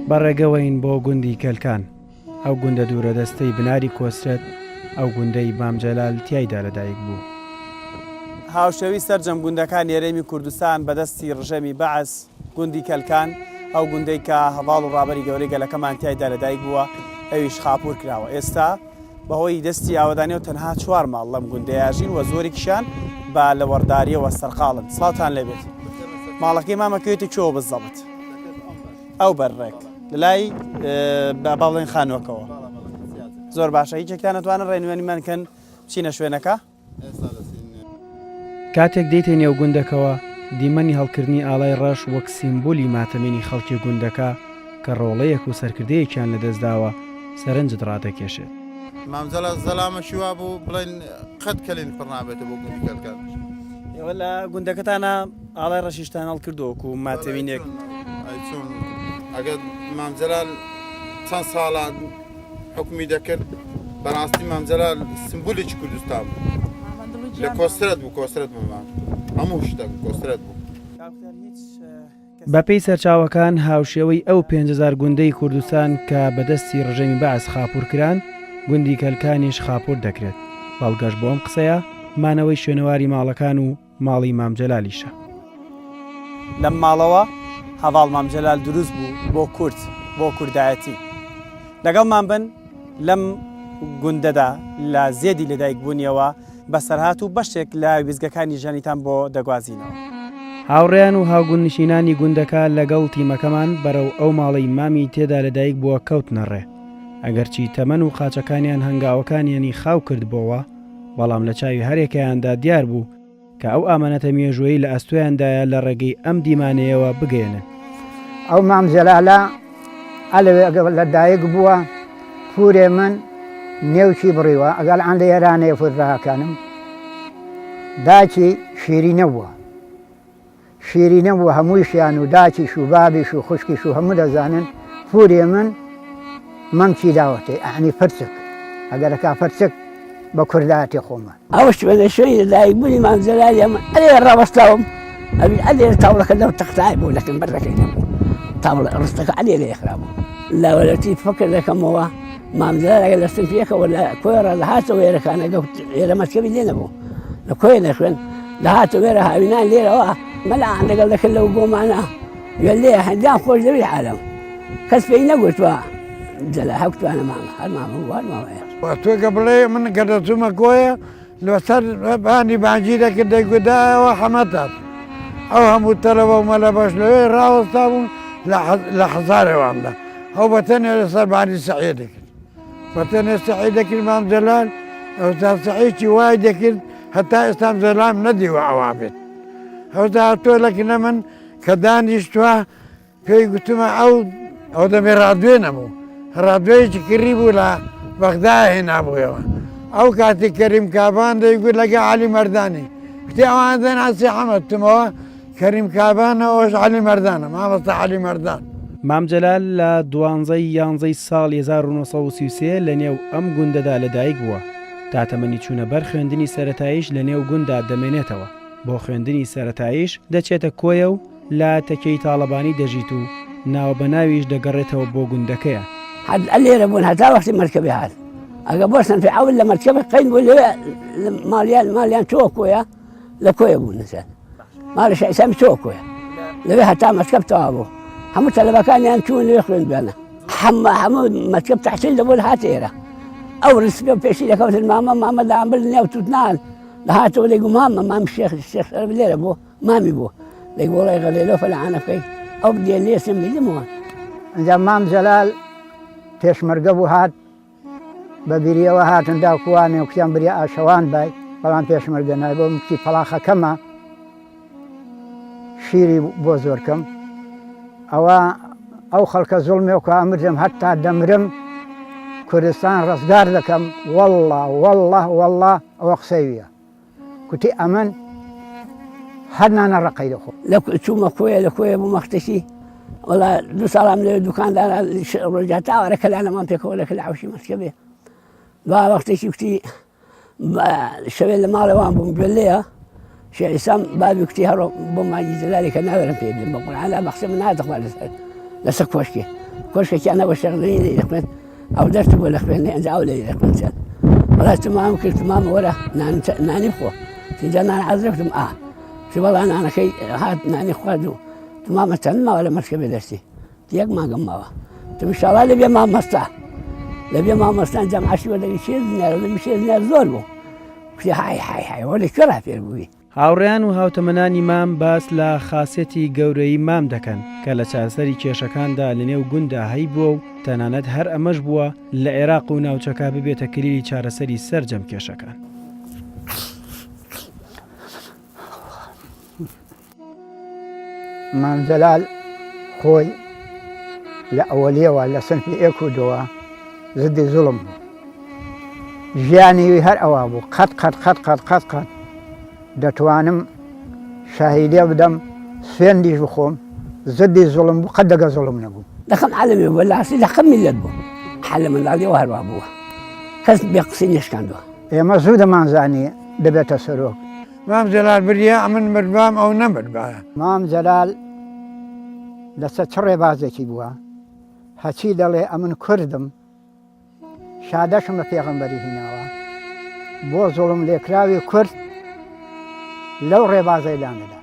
بە ڕێگەوەین بۆ گوندی کەلکان، ئەو گوندە دوورەدەستەی بناری کۆسرەت، ئەو گوندەی مام جەلال تیایدا لەدایک بوو. هاوشێوەی سەرجەم گوندەکانی هەرێمی کوردستان بەدەستی ڕژێمی بەعس، گوندی کەلکان، ئەو گوندەی کە هەڤاڵ و ڕابەری گەورەی گەلەکەمان تیایدا لەدایک بووە، ئەویش خاپوور کراوە. ئێستا بەهۆی دەستی ئاوەدانیەوە تەنها چوار ماڵ لەم گوندەیا ژین و زۆرێکیشیان بە لەوەڕداریەوە سەرقاڵن. سڵاوتان لێبێت. ماڵەکەی مامە کەوێتە کوێوە بزەبت؟ ئەو بەر ڕێک لەلای با بڵێن خانووەکەوە. زۆر باشە یەکێکتان ئەتوانن ڕێنوێنیمان کەن بچینە شوێنەکە؟ کاتێک دێیتە نێو گوندەکەوە، دیمەنی هەڵکردنی ئاڵای ڕەش وەک سیمبولی ماتەمینی خەڵکی گوندەکە کە ڕۆڵەیەک و سەرکردەیەکیان لەدەستداوە، سەرنجت ڕادەکێشێت. مام جەلال زەلامەکی وا بوو بڵێن قەت کەلێنی پڕ نابێتەوە بۆ گوندی کەلکان. ئێوە لە گوندەکەتانا ئاڵای ڕەشیشتان هەڵکردووە وەکوو ماتەمینێک؟ ئەی چۆن ئەگەر مام جەلال چەند ساڵە حوکمی دەکرد بەڕاستی مام جەلال سمبولێکی کوردستان بوو لە کۆسرەت بوو کۆسرەت بوو مام هەموو شتێک کۆسرەت بوو. بەپێی سەرچاوەکان هاوشێوەی ئەو 5000 گوندەی کوردستان کە بەدەستی ڕژێمی بەعس خاپوور کران، گوندی کەلکانیش خاپوور دەکرێت، بەڵگەش بۆ ئەم قسەیە مانەوەی شوێنەواری ماڵەکان و ماڵی مام جەلالیشە. لەم ماڵەوە هەڤاڵ مام جەلال دروست بوو بۆ کورد، بۆ کوردایەتی. لەگەڵمان بن لەم گوندەدا لە زێدی لەدایک بوونیەوە بەسەرهات و بەشێک لە ویستگەکانی ژیانیتان بۆ دەگوازینەوە. هاوڕێیان و هاوگوندنشینانی گوندەکە لەگەڵ تیمەکەمان بەرەو ئەو ماڵەی مامی تێدا لەدایک بووە کەوتنە ڕێ. ئەگەرچی تەمەن و قاچەکانیان هەنگاوەکانیانی خاو کردبۆوە، بەڵام لە چاوی هەرێکەیاندا دیار بوو کە ئەو ئامانەتە مێژووەی لە ئەستۆیاندایە لە ڕێگەی ئەم دیمانەیەوە بگەیەنن. ئەو مام جەلالە ئەلەوێ ئەگەر لە دایک بووە پورێ من نێوکی بڕیوە ئەگەر ئەن لە ئێرانەیە فورراکانم داکی شیرینە بووە. شیرینە بوو هەموویشیان و داکیش و بابیش و خوشکیش و هەموو دەزانن پوورێ من مەمکی داوەتێ ئەعنی پرچک ئەگەرەکا پرچک بە کوردایەتی خۆمان. ئەو شوێنە شوێنی لەدایکبوونی مام جەلالیە من ئەلێرە ڕاوەستاوم ئەوی ئەلێرە تاوڵەکە لەو تەختای بوو لەکن بەردەکەی نەبوو تاوڵە ڕستەکە ئەلێرە یەخرابوو لاوەلەتی فکر دەکەمەوە مام جەلال ئەگەر لە سنف یەکەوە لە کۆیەڕا دەهاتەوە ئێرەکانە ئێرە مەکتەبی لێ نەبوو لە کۆیە دەخوێن دەهاتە وێرە هاوینان لێرەوە مەلان لەگەڵ دەکرد لەو گۆمانە گوێ لێ هەندیان خۆش دەوی عالەم کەس پێی نەگوتوە جەلا هەکوتوانە مامە هەر مامە بوو هەر مامەیە. تۆ کە بڵێ من کە دەچوومە کۆیە لەسەر بانی بانگی دەکرد دەیگوتایەوە حەمەتات ئەو هەموو تەلەبە و مەلەبەش لەوێ ڕاوەستا بوون لە حەسارێواندا ئەو بەتەنێ لەسەر بانی سەعیە دەکرد بەتەنێ سەعی دەکرد مام جەلال ئەوسا سەعیکی وای دەکرد هەتا ئێستام جەلام نەدیوە ئەوا بێت ئەوسا تۆ لەکنە من کە دانیشتوە پێی گوتمە ئەو ئەو دەمێ ڕادوێ نەبوو ڕادوێیەکی کڕی بوو لە بەغدا هێنابوویەوە ئەو کاتی کەریم کابان دەیگوت لەگە عەلی مەردانی کوتی ئەوان دەناسی حەمەد تمەوە کەریم کابانە ئەوش عەلی مەردانە مامۆستا عەلی مەردان. مام جەلال لە دوانزەی یانزەی ساڵی 1933 لە نێو ئەم گوندەدا لەدایک بووە، تا تەمەنی چوونە بەر خوێندنی سەرەتاییش لە نێو گوندا دەمێنێتەوە، بۆ خوێندنی سەرەتاییش دەچێتە کۆیە و لە تەکێی تاڵەبانی دەژیت و ناوبەناویش دەگەڕێتەوە بۆ گوندەکەیان. هەر لێرە بوون هەتا وەختی مەرکەبی هات ئەگە بۆ سنفی عەول لە مەرکەبی قەین بوو لەوێ ماڵیان ماڵیان چۆ کۆیە لە کۆیە بوون نەسەر ماڵی شەیسامی چۆ کۆیە لەوێ هەتا مەکتەب تەواو بوو هەموو تەلەبەکانیان چوون لەوێ خوێندویانە هەموو هەموو مەکتەب تەحسیل دەبوون هات ئێرە ئەو ڕسپێ پێشی دەکەوتن مامە مامە دامبل نێو توتنان دەهاتەوە دەیگو مامە مام شێخ شێخ شەرەف لێرە بوو مامی بوو دەی وەڵای غەلێ لۆ فەلعانە بکەی ئەو بدێ لێسم لیدمەوە. ئینجا مام جەلال پێشمەرگە بوو هات بە بیریەوە هاتن داکوانێ و کوتیان بریا ئاشەوان بای بەڵام پێشمەرگە نای بۆ مکتی پەڵاخەکەمە شیری بۆ زۆر کەم ئەوە ئەو خەڵکە زوڵمێ و مردم هەتا دەمرم کوردستان ڕزگار دەکەم والله والله والله ئەوە قسەیە کوتی ئەمن هەر نانە ڕەقەی دەخۆم. لە چوومە کۆیە لە کۆیە بوو مەختەکی وەڵا دوو ساڵام لەوێ دوکاندارا ڕۆژا تا ئەوارە کەلانەمان پێکەوە لە کەلا عەوشی مەسکە بێ دوا وەختێکی کوتی. شەوێ لە ماڵەوان بووم گوێ لێیە شێخ ئیسام بابی کوتی هەڕۆ بۆ ماجی جەلالی کە ناوێرم پێ بدەم بە قورعان لا بەخسە من ناتە خوارد لەسەر لەسەر کۆشکێ کۆشکێکیان نەبوو شێخ لێی لێی دەخوێند ئەو دەرس بۆ لە خوێندنی ئەنجا ئەو لێی دەخوێند چەند وەڵا تمام کرد تمام وەرە نان نانی بخۆ تینجا نان عەزرە کوتم ئا چی وەڵا نانەکەی هات نانی خوارد و تمامە چەند ماوە لە مەشکە بێ دەستی یەک مانگم ماوە تم ئینشاڵڵا لەبێ مامۆستا لەبێ مامۆستا ئەنجام عەشی وەردەگری شێز دینار وەردەگری شێز دینار زۆر بوو کوتی های های های وە لە کوێ ڕا فێر بووی هاوڕێیان و هاوتەمەنانی مام باس لە خاسیەتی گەورەیی مام دەکەن کە لە چارەسەری کێشەکاندا لەنێو گونددا هەیبووە و تەنانەت هەر ئەمەش بووە لە عێراق و ناوچەکە ببێتە کلیلی چارەسەری سەرجەم کێشەکان. مام جەلال خۆی لە ئەوەلیەوە لە سنفی ئێک و دۆوە زدی زوڵم بوو ژیانی وی هەر ئەوە بوو قەت قەت قەت قەت قەت قەت دەتوانم شاهیدێ بدەم سوێندیش بخۆم زدی زوڵم بوو قەت دەگە زوڵم نەبوو. دەخەم عالەمی بوو لاسی دەخەم میللەت بوو حە لە منداڵیەوە هەروا بووە کەس بێ قسەی نەشکاندووە. ئێمە زوو دەمانزانی دەبێتە سەرۆک. مام جەلال بریا ئەمن مردبام ئەو نەمردبایە. مام جەلال لەسەر چ ڕێبازێکی بووە هەچی دەڵێ ئەمن کوردم شادەشم بە پێغەمبەری هیناوە بۆ زوڵم لێکراوی کورد لەو ڕێبازەی لانەدا.